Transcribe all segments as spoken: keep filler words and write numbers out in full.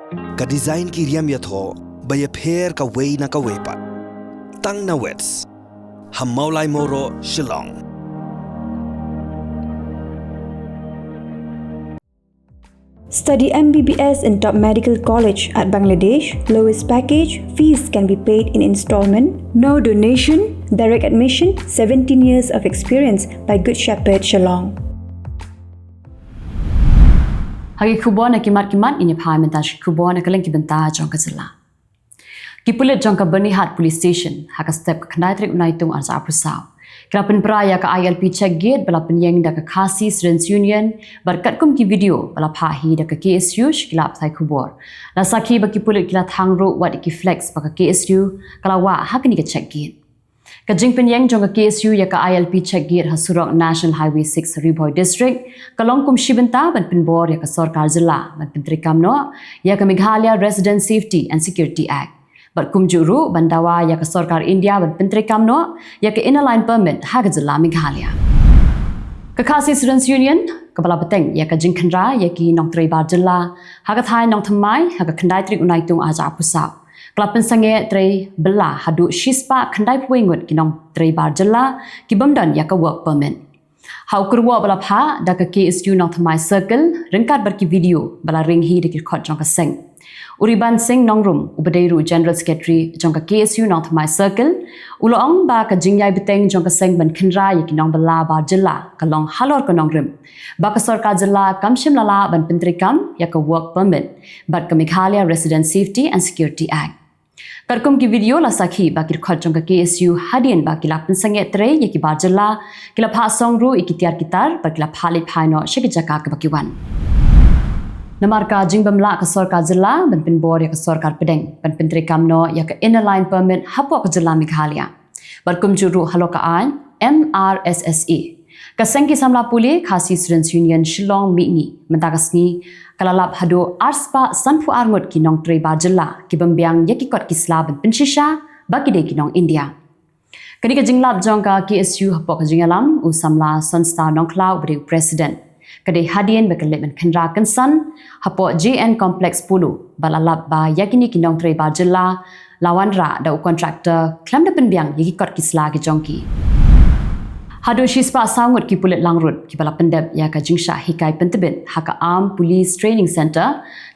Ka design ki riam ïathoh ba ïapher kawei na kawei pat. Tang na Wits ha Mawlai Mawroh, Shillong. Study M B B S in top medical college at Bangladesh. Lowest package, fees can be paid in installment. No donation, direct admission, seventeen years of experience by Good Shepherd Shillong. Ha ki khubor na ki mat ki mat, ngin ïa phai mynta sha ki khubor na ka liang ki bynta jong ka jylla. Ki pulit jong ka Byrnihat Police Station ha ka step ka khyndai tarik u Naitung arhajar arphew saw ki la pynpra ïa ka I L P check gate ba la pynïeng da ka Khasi Students Union bad katkum ki video ba la phah hi da ka K S U sha ki lad pathai khubor. La sakhi ba ki pulit ki la thang ruh wat ïa ki flex ba ka K S U ka la wah ha kane ka check gate. Ka jingpynïeng jong ka K S U ïa ka I L P check gate ha surok National Highway six, Ri Bhoi District, ka long kum shi bynta ban pynbor ïa ka sorkar jylla ban pyntreikam noh ïa ka Meghalaya Resident Safety and Security Act bad kumjuh ruh ban dawa ïa ka sorkar India ban pyntreikam noh ïa ka Inner Line Permit ha ka jylla Meghalaya. Ka Khasi Students Union kaba la bteng ïa ka jingkhynra ïa ki nongtrei bar jylla ha ka thaiñ Nongthymmai ha ka khyndai tarik u Naitung arhajar arphew saw ka la pynsangeh trei bylla haduh shispah khyndaiphew wei ngut ki nongtrei bar jylla ki bym don ïa ka work permit. Ha u kyrwoh ba la phah da ka K S U Nongthymmai Circle ryngkat bad ki video ba la ring hi da ki dkhot jong ka seng, u Riban Singh Nongrum uba dei ruh General Secretary jong ka K S U Nongthymmai Circle u la ong ba ka jingïai bteng jong ka seng ban khynra ïa ki nongbylla bar jylla ka long halor ka nongrim ba ka sorkar jylla kam shym la lah ban pyntreikam ïa ka work permit bad ka Meghalaya Resident Safety and Security Act. Katkum ki video la sakhi ba ki dkhot jong ka K S U hadien ba ki la pynsangeh trei ïa ki bar jylla ki la phah song ruh ïa ki tiar ki tar bad ki la phah leit phai noh sha ki jaka kaba ki wan. Namar ka jingbymlah ka sorkar jylla ban pynbor ïa ka sorkar pdeng ban pyntreikam noh ïa ka Inner Line Permit hapoh ka jylla Meghalaya bad kumjuh ruh halor ka aiñ M R S S A, ka seng ki samla pule Khasi Students Union Shillong mihngi mynta ka sngi ka la lap haduh arspah sanphew ar ngut ki nongtrei bar jylla ki bym biang ïa ki kot ki sla ban pynshisha ba ki dei ki nong India. Kane ka jinglap jong ka K S U hapoh ka jingïalam u samla Sonsta Nongkhlaw uba dei u president. Ka dei hadien ba ka leit ban khynra kynsan hapoh J N Complex Polo ba la lap ba ïa kine ki nongtrei bar jylla la wanrah da u contractor khlem da pynbiang ïa ki kot ki sla ki jong ki. Haduh shispah saw ngut ki pulit langrut kiba la pyndep ïa ka jingshah hikai pyntbit ha ka Armed Police Training Centre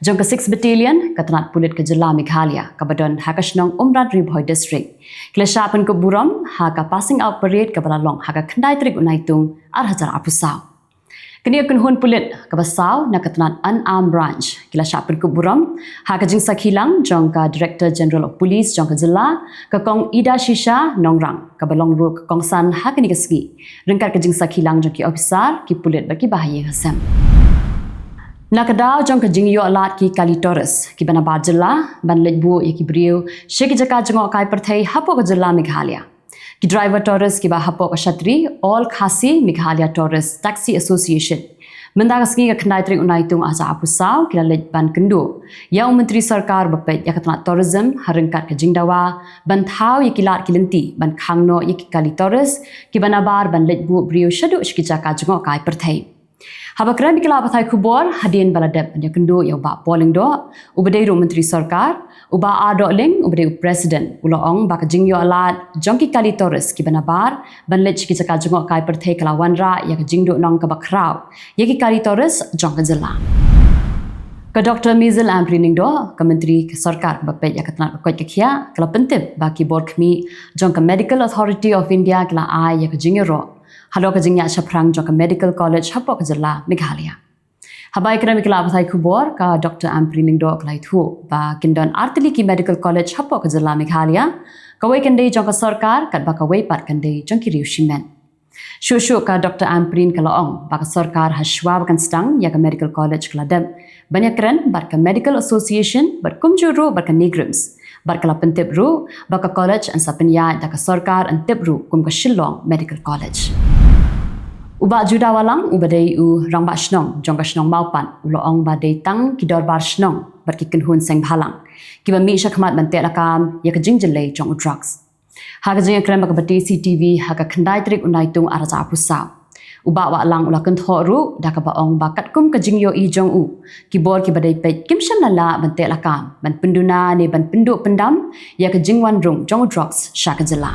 jong ka Sixth Battalion ka tnat pulit ka jylla Meghalaya kaba don ha ka shnong Umrad, Ri Bhoi District ki la shah pynkup burom ha ka passing out parade kaba la long ha ka khyndai tarik u Naitung arhajar arphew saw. Kane ka kynhun pulit kaba saw na ka tnat Unarmed Branch ki la shah pynkup burom ha ka jingsakhi lang jong ka Director General of Police jong ka jylla, ka Kong Idashisha Nongrang, kaba long ruh ka kongsan ha kane ka sngi ryngkat ka jingsakhi lang jong ki officer, ki pulit bad ki bahaïing hasem. Na ka daw jong ka jingïoh lad ki kali tourist kiba nabar jylla ban leit buh ïa ki briew sha ki jaka jngohkai pyrthei hapoh ka jylla Meghalaya, ki driver tourist kiba hapoh ka shatri All Khasi Meghalaya Tourist Taxi Association mynta ka sngi ka khyndai tarik u Naitung arhajar arphew saw ki la leit ban kynduh ïa u Myntri Sorkar ba peit ïa ka tnat tourism ha ryngkat ka jingdawa ban thaw ïa ki lad ki lynti ban khang noh ïa ki kali tourist kiba nabar ban leit buh briew shaduh sha ki jaka jngohkai pyrthei. Haba kren bad ki lad pathai khubor hadien ba la dep ban ïakynduh ïa u Bah Paul Lyngdoh uba dei ruh Myntri Sorkar, u Bah R Dohling uba dei u President u la ong ba ka jingïoh lad jong ki kali tourist kiba nabar ban leit sha ki jaka jngohkai pyrthei ka la wanrah ïa ka jingduhnong kaba khraw ïa ki kali tourist jong ka jylla. Ka Doktor Maisel Ampareen Lyngdoh, ka Myntri ka Sorkar kaba peit ïa ka tnat ka koit ka khiah, ka la pyntip ba ki bor khmih jong ka Medical Authority of India ki la ai ïa ka jingïaroh halor ka jingïaid shaphrang jong ka Medical College hapoh ka jylla Meghalaya. Haba ïakren bad ki lad pathai khubor, ka Doktor Ampareen Lyngdoh ka la ïathuh ba kin don ar tylli ki Medical College hapoh ka jylla Meghalaya, kawei kan dei jong ka sorkar katba kawei pat kan dei jong ki riew shimet. Shuh shuh ka Doktor Ampareen ka la ong ba ka sorkar ha shuwa ba kan sdang ïa ka Medical College ka la dep ban ïakren bad ka Medical Association bad kumjuh ruh bad ka NEIGRIHMS bad ka la pyntip ruh ba ka college yn sa pynïaid da ka sorkar, yn tip ruh kum ka Shillong Medical College. U Bah Judah Wallang uba dei u Rangbah Shnong jong ka shnong Mawpat u la ong ba dei tang ki dorbar shnong bad ki kynhun seng bhalang kiba mih shakhmat ban teh lakam ïa ka jingjyllei jong u drugs. Ha ka jingïakren bad ka Batesi TV ha ka khyndai tarik u Naitung arhajar arphew saw, U Bah Wahlang u la kynthoh ruh da kaba ong ba katkum ka jingïohi jong u, ki bor kiba dei peit kim shym la lah ban teh lakam ban pynduna ne ban pynduh pyndam ïa ka jingwan rung jong u drugs sha ka jylla.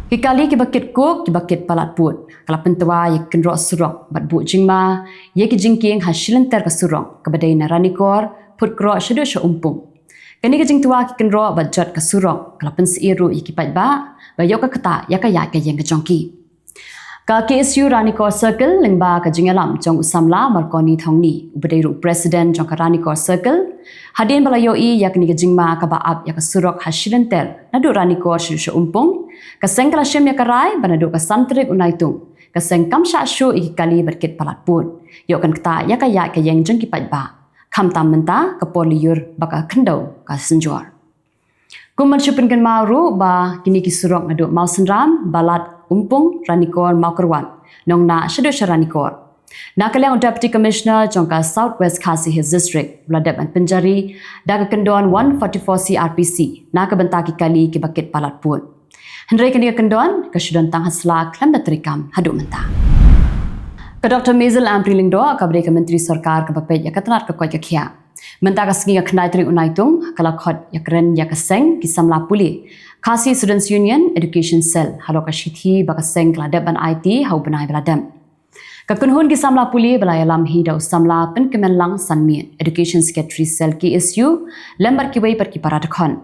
Ki kali kiba kit coke kiba kit palat pud ka la pyntwa ïa ki kynroh surok bad buh jingma ïa ki jingkieng ha shilynter ka surok kaba dei na Ranikor, Phutkroh shaduh sha Umpung. Kane ka jingtwa ki kynroh bad jot ka surok ka la pynsyier ruh ïa ki paidbah ba ïoh ka ktah ïa ka ïaid ka ïeng ka jong ki. Ka K S U Ranikor Circle lyngba ka jingïalam jong u samla Marconi Thongni uba dei ruh president jong ka Ranikor Circle, hadien ba la ïohi ïa kane ka jingma kaba ap ïa ka surok ha shilynter naduh Ranikor shaduh sha Umpung, ka seng ka la shim ïa ka rai ba naduh ka san tarik u Naitung ka seng kam shah shuh ïa ki kali bad kit palat pud, ïoh kan ktah ïa ka ïaid ka ïeng jong ki paidbah, khamtam mynta ka por lyiur ba ka khyndew ka synjor. Kum ban shu pynkynmaw ruh ba kine ki surok naduh Mawsynram, Balat, Umpung, Ranikor, Mawkyrwat, Nongnah shaduh sha Ranikor, na ka liang u Deputy Commissioner jong ka South West Khasi Hills District u la dep ban pynjari da ka kyndon one forty-four C R P C na ka bynta ki kali kiba kit palat pud. Hynrei kane ka kyndon ka shu don tang ha sla khlem da treikam haduh mynta. Ka Doctor Maisel Ampareen Lyngdoh kaba dei ka Myntri Sorkar kaba peit ïa ka tnat ka koit ka khiah, mynta ka sngi ka khyndai tarik u Naitung ka la khot ïakren ïa ka seng ki samla pule, Khasi Students Union Education Cell, halor ka shithi ba ka seng ka la dep ban aiti ha u bnai ba la dep. Ka kynhun ki samla pule ba la ïalam hi da u samla Pynkmenlang Sanmiet, Education Secretary Cell K S U, lem bad kiwei pat ki para dkhot.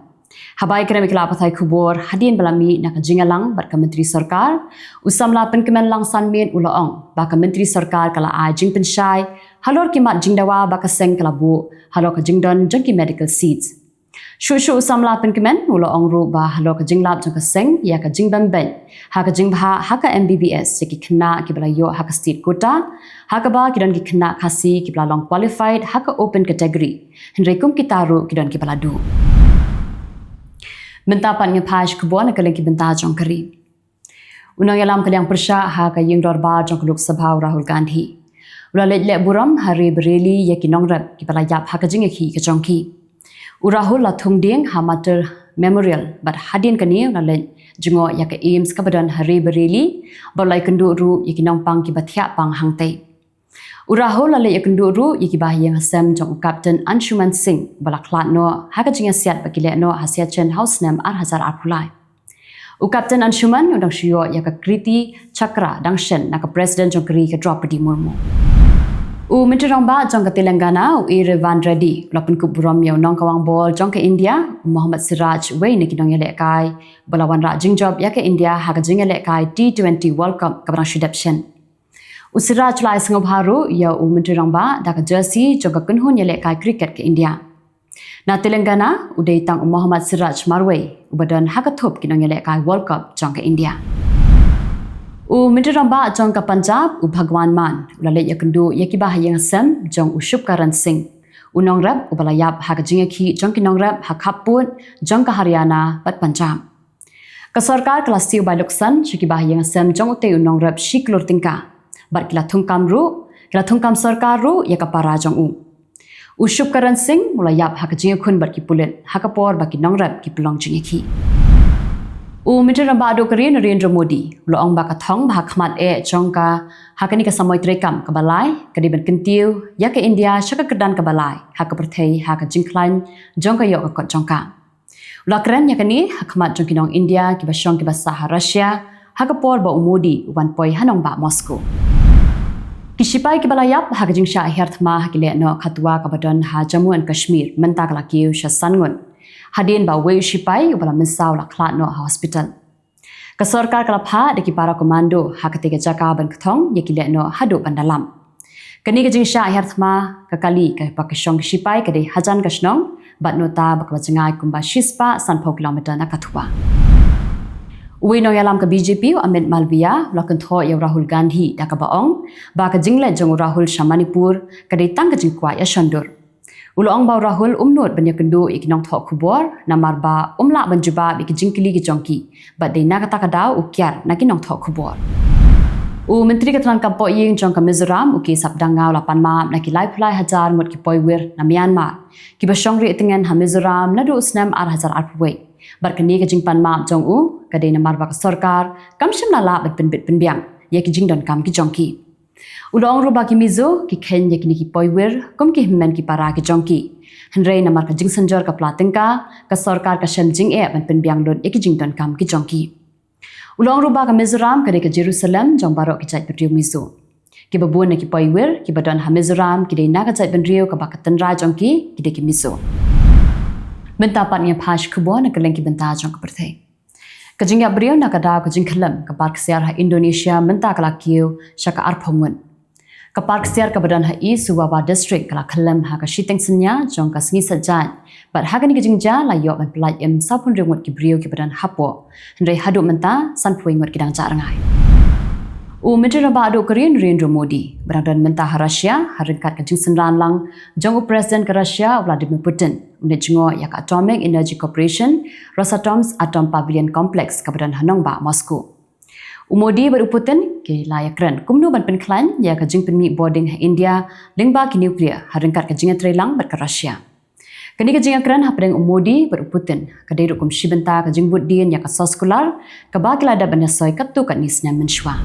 Haba ïakren bad ki lad pathai khubor hadien ba la mih na ka jingïalang bad ka Myntri Sorkar, u samla Pynkmenlang Sanmiet u la ong ba ka Myntri Sorkar ka la ai jingpynshai halor ki mat jingdawa ba ka seng ka la buh halor ka jingdon jong ki medical seats. Shuh shuh u samla Pynkmen u la ong ruh ba halor ka jinglap jong ka seng ïa ka jingbym beit ha ka jingbhah ha ka M B B S ïa ki khynnah kiba la ïoh ha ka state quota, ha kaba ki don ki khynnah Khasi kiba la long qualified ha ka open category, hynrei kum kita ruh ki don kiba la duh. Mynta pat ngin phai sha khubor na ka liang ki bynta jong ka ri. U nongïalam ka liang pyrshah ha ka ïing dorbar jong ka Lok Sabha u Rahul Gandhi u la leit leh burom ha Rae Bareli ïa ki nongrep kiba la ïap ha ka jingïakhih ka jong ki. U Rahul la thung dieng ha Martyrs' Memorial bad hadien kane u la leit jngoh ïa ka AIIMS kaba don ha Rae Bareli bad u la ïakynduh ruh ïa ki nongpang kiba thiah pang hangtei. U Rahul la leit ïakynduh ruh ïa ki bahaïing hasem jong u Captain Anshuman Singh ba la khlad noh ha ka jingïasiat ba ki leh noh ha Siachen ha u snem ar hajar arphew lai. U Captain Anshuman u dang shu ïoh ïa ka Kirti Chakra dang shen na ka President jong ka ri ka Draupadi Murmu. U Myntri Rangbah jong ka Telangana u A Revanth Reddy u la pynkup burom ïa u nongkawang bol jong ka India u Mohammad Siraj, uwei na ki nongïalehkai ba la wanrah jingjop ïa ka India ha ka jingïalehkai T twenty World Cup kaba dang shu dep shen. U Siraj u la ai sngewbha ruh ïa u Myntri Rangbah da ka jersey jong ka kynhun ïalehkai cricket ka India. Na Telangana u dei tang u Mohammad Siraj marwei uba don ha ka thup ki nongïalehkai World Cup jong ka India. U Myntri Rangbah jong ka Punjab u Bhagwant Mann u la leit ïakynduh ïa ki bahaïing hasem jong u Shubkaran Singh, u nongrep uba la ïap ha ka jingïakhih jong ki nongrep ha khappud jong ka Haryana bad Punjab. Ka sorkar ka la siew bai lutksan sha ki bahaïing hasem jong utei u nongrep shi klur tyngka bad ki la thungkam ruh, ki la thungkam sorkar ruh ïa ka para jong u. U Shubkaran Singh u la ïap ha ka jingïakhun bad ki pulit ha ka por ba ki nongrep ki pynlong jingïakhih. U Myntri Rangbah duh ka ri Narendra Modi u la ong ba ka thong ba ha khmat eh jong ka ha kane ka samoi treikam kaba lai ka dei ban kyntiew ïa ka India sha ka kyrdan kaba lai ha ka pyrthei ha ka jingkhlaiñ jong ka ïoh ka kot jong ka. U la kren ïa kane ha khmat jong ki nong India kiba shong kiba sah ha Russia ha ka por ba u Modi u wan poi ha nongbah Moscow. Ki shipai kiba la ïap ha ka jingshah hiar thma ha ki lehnoh Kathua kaba don ha Jammu and Kashmir mynta ka la kiew sha san ngut, hadien ba uwei u shipai uba la mynsaw u la khlad noh ha hospital. Ka sorkar ka la phah da ki para commando ha katei ka jaka ban kthong ïa ki lehnoh haduh ban da lap. Kane ka jingshah hiar thma ka kali kaba ki shong ki shipai ka dei hajan ka shnong bad nota ba kaba jngai kumba shispah sanphew kilometer na Kathua. Uwei nongïalam ka B J P u Amit Malviya u la kynthoh ïa u Rahul Gandhi da kaba ong ba ka jingleit jong u Rahul sha Manipur ka dei tang ka jingkwah ïashondur. U la ong ba u Rahul um nud ban ïakynduh ïa ki nongthoh khubor namar ba um lah ban jubab ïa ki jingkylli ki jong ki bad dei na kata ka daw u kiar na ki nongthoh khubor. U Myntri ka tnat kam pohïing jong ka Mizoram u K Sapdanga u la pan map na ki laiphew lai hajar ngut ki poiwir na Myanmar kiba shong rieh tngen ha Mizoram naduh u snem ar hajar arphew wei. Bad kane ka jingpan map jong u ka dei namar ba ka sorkar kam shym la lah ban pynbit pynbiang ïa ki jingdonkam ki jong ki. U la ong ruh ba ki Mizo ki kheiñ ïa kine ki poiwir kum ki hynmen ki para ki jong ki. Hynrei namar ka jingsynjor ka pla tyngka, ka sorkar ka shem jingeh ban pynbiang lut ïa ki jingdonkam ki jong ki. U la ong ruh ba ka Mizoram ka dei ka Jerusalem jong baroh ki jaitbynriew Mizo. Kiba bun na ki poiwir kiba don ha Mizoram ki dei na ka jaitbynriew kaba ka tynrai jong ki ki dei ki Mizo. Mynta pat ngin ïa peit khubor na kylleng ki bynta jong ka pyrthei. Ka jingïap briew na ka daw ka jingkhyllem ka bar ksiar ha Indonesia mynta ka la kiew sha ka arphew ngut. Ka park ksiar kaba don ha East Sumbawa District ka la khyllem ha ka shiteng synñia jong ka sngi Saitjaiñ. Bad ha kane ka jingjia la ïoh ban pyllait im sawphew hynriew ngut ki briew kiba don hapoh. Hynrei haduh mynta sanphew ngut ki dang jah rngai. U Myntri Rangbah Duh ka ri u Narendra Modi ba dang don mynta ha Russia ha ryngkat ka jingsynran lang jong u President ka Russia u Vladimir Putin, u leit jngoh ïa ka Atomic Energy Corporation Rosatom's Atom Pavilion Complex kaba don ha nongbah Moscow. U Modi bad u Putin ki la ïakren kumno ban pynkhlaiñ ïa ka jingpynmih bording ha India lyngba ki nuclear ha ryngkat ka jingïatreilang bad ka Russia. Kane ka jingïakren hapdeng u Modi bad u Putin ka dei ruh kum shi bynta ka jingbud dien ïa ka soskular kaba ki la dep ban ïasoi katto katne snem mynshuwa.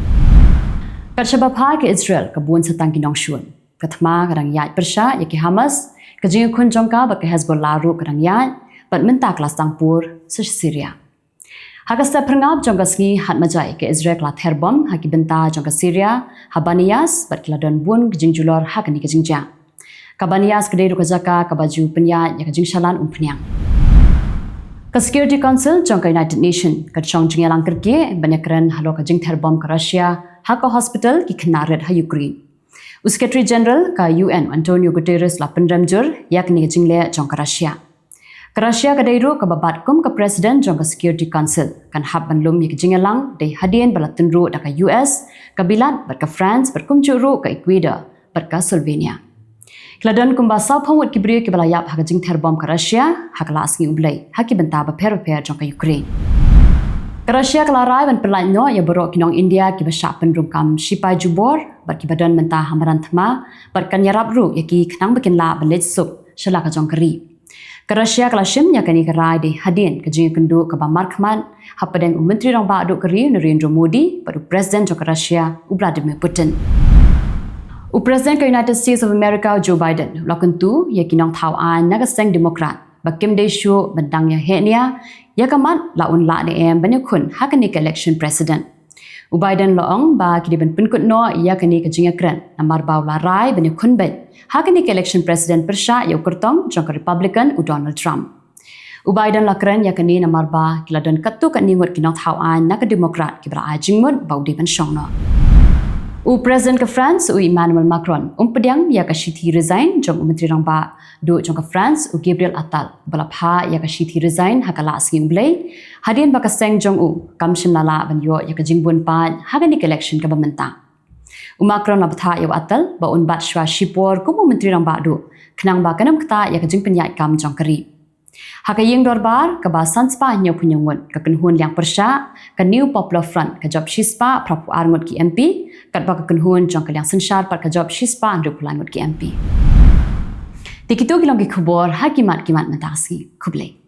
Kat shaba phai ka Israel ka bun sa tang ki nongshun. Ka thma ka dang ïaid pyrshah ïa ki Hamas, ka jingïakhun jong ka bad ka Hezbollah ruh ka dang ïaid, bad mynta ka la sdang pur sha Syria. Ha ka step phyrngab jong ka sngi Hat Majai ka Israel ka la ther bom ha ki bynta jong ka Syria ha Bani Yas bad ki la don bun ka jingjulor ha kane ka jingjia. Ka Bani Yas ka dei ruh ka jaka kaba ju pynïaid ïa ka jingshalan umphniang. Ka Security Council jong ka United Nation ka shong jingïalang kyrkieh ban ïakren halor ka jingther bom ka Russia ha ka hospital ki khynnah rit ha Ukraine. U Secretary General ka U N Antonio Guterres la pynrem jur ïa kane ka jingleh jong ka Russia. Ka Russia ka dei ruh kaba bat kum ka President jong ka Security Council, kan hap ban lum ïa ka jingïalang dei hadien ba la tynruh da ka U S, ka Bilat bad ka France bad kumjuh ruh ka Ecuador bad ka Slovenia. Ki la don kumba sawphew ngut ki briew kiba la ïap ha ka jingther bom ka Russia ha ka la sngi U Blei ha ki bynta bapher bapher jong ka Ukraine. Ka Russia ka la rai ban pyllait noh ïa baroh ki nong India kiba shah pynrung kam shipai jubor bad kiba don mynta ha madan thma bad kan ïarap ruh ïa ki khnang ba kin lah ban leit suk sha la ka jong ka ri. Ka Russia ka la shim ïa kane ka rai dei hadien ka jingïakynduh kaba markhmat hapdeng u Myntri Rangbah Duh ka ri u Narendra Modi bad u President jong ka Russia u Vladimir Putin. U President ka United States of America u Joe Biden u la kyntu ïa ki nongthaw aiñ na ka seng Democrat ba kim dei shuh ban dang ïaheh nia ïa ka mat la un lah ne em ban ïakhun ha kane ka election president. U Biden u la ong ba ki dei ban pynkut noh ïa kane ka jingïakren namar ba u la rai ban ïakhun beit ha kane ka election president pyrshah ïa u kyrtong jong ka Republican u Donald Trump. U Biden u la kren ïa kane namar ba ki la don katto katne ngut ki nongthaw aiñ na ka Democrat kiba la ai jingmut ba u dei ban shong noh. U President ka France u Emmanuel Macron um pdiang ïa ka shithi resign jong u Myntri Rangbah Duh jong ka France u Gabriel Attal ba la phah ïa ka shithi resign ha ka la sngi U Blei hadien ba ka seng jong u kam shym la lah ban ïoh ïa ka jingbun paid ha kane ka election kaba mynta. U Macron u la bthah ïa u Attal ba un bat shuwa shipor kum u Myntri Rangbah Duh khnang ba kan ym ktah ïa ka jingpynïaid kam jong ka ri. Ha ka ïing dorbar kaba san spah hynñiewphew hynñiew ngut ka kynhun liang pyrshah ka New Popular Front ka jop shispah phraphew ar ngut ki M P, katba ka kynhun jong ka liang synshar pat ka jop shispah hynriewphew lai ngut ki M P. Te kito ki long ki khubor ha ki mat ki mat mynta ka sngi. Khublei.